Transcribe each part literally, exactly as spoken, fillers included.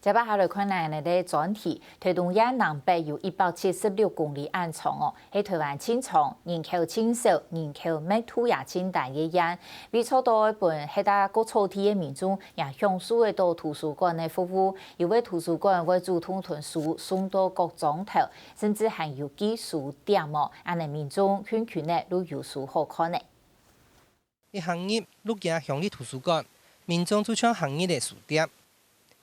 接下來看𠊎等个專題，臺東縣南北有一百七十六公里恁長哦，係臺灣盡長、人口盡少、人口密度也盡低个縣。為著愛分歇在各所在地个民眾也享受得到圖書館个服務，有个圖書館會主動同書送到各莊頭，甚至還有寄書點哦，恁呢民眾近近仔就有書好看了。 一行入鹿野鄉立圖書館，民眾就像行入了書店。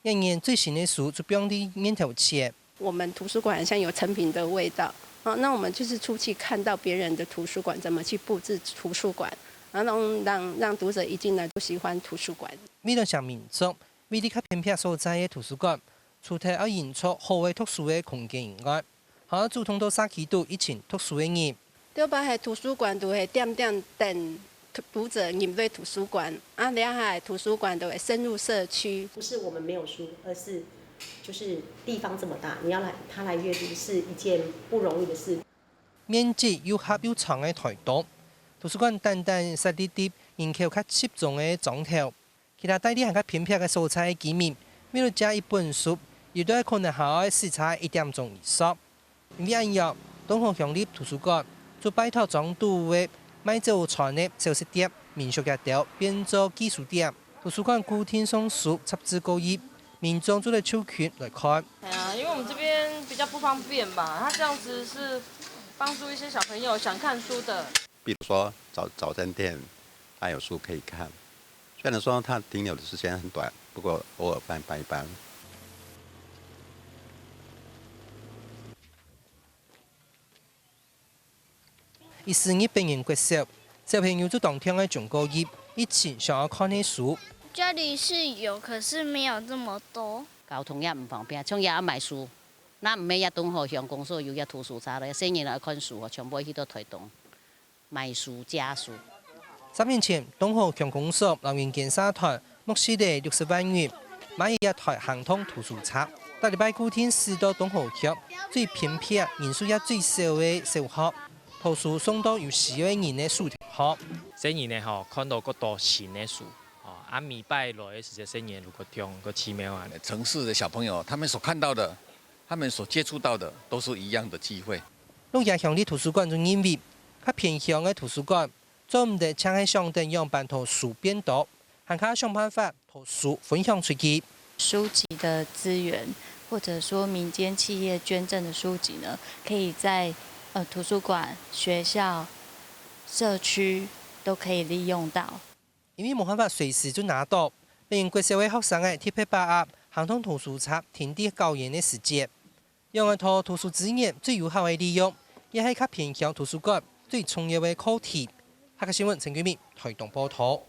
一年最新个書就放在面頭前。我们图书馆很像有成品的味道，好，那我们就是出去看到别人的图书馆怎么去布置图书馆，然后让让让读者一进来就喜欢图书馆。为了想民众，位在较偏僻所在个图书馆，除忒要营造好个读书个空间以外， 還愛主動到社區肚一群讀書个人。對吧？係圖書館就係恬恬等讀者入來圖書館，啊，這下圖書館就係深入社區。不是我們沒有書，而是就是地方這麼大，你要來他來閱讀是一件不容易的事。面積又狹又長个臺東，圖書館單單設立在人口較集中个庄頭， 其他在地還較偏僻个所在个居民，為了借一本書，有兜可能還愛駛車一點鐘以上。因為恁樣，東河鄉立圖書館就拜託庄肚个賣早餐个小食店、民宿這兜變做寄書點。圖書館固定送書、雜誌過頁，民眾就來就近來看。哎呀，因為我們這邊比較不方便吧，他這樣子是幫助一些小朋友想看書的。比如說早早餐店，它有书可以看。虽然说它停留的时间很短，不过偶尔翻翻一翻。一時入北元國小，小朋友就當暢个中高一，一群想要看个書。這裡是有，可是沒有這麼多。交通也毋方便，像也愛買書，若毋係也東河鄉公所有也圖書車咧，細人愛看書吼，全部去到臺東。 買書、借書。三年前，東河鄉公所摎人間社團募集了六十萬元，買一台行動圖書車，逐禮拜固定駛到東河鄉最偏僻、人數也最少个小學，討書送到有需要个人个手頭。細人仔吼，看到較多新个書，吼，啊，每擺來个時節，細人仔就較暢、較趣妙啊。城市的小朋友，他們所看到的，他們所接觸到的，都是一樣的機會。鹿野鄉立圖書館就認為，較偏鄉个圖書館 做毋得淨係想等仰般討書變多，還較想辦法討書分享出去。書籍的資源，或者說民間企業捐贈的書籍呢，可以在呃圖書館、學校、社區都可以利用到。因為無辦法隨時就拿到，北元國小个學生仔特別把握行動圖書車停佇校園个時節， 仰仔討圖書資源最有效个利用，也係較偏鄉圖書館最重要个課題。客家新聞陳君明，臺東報導。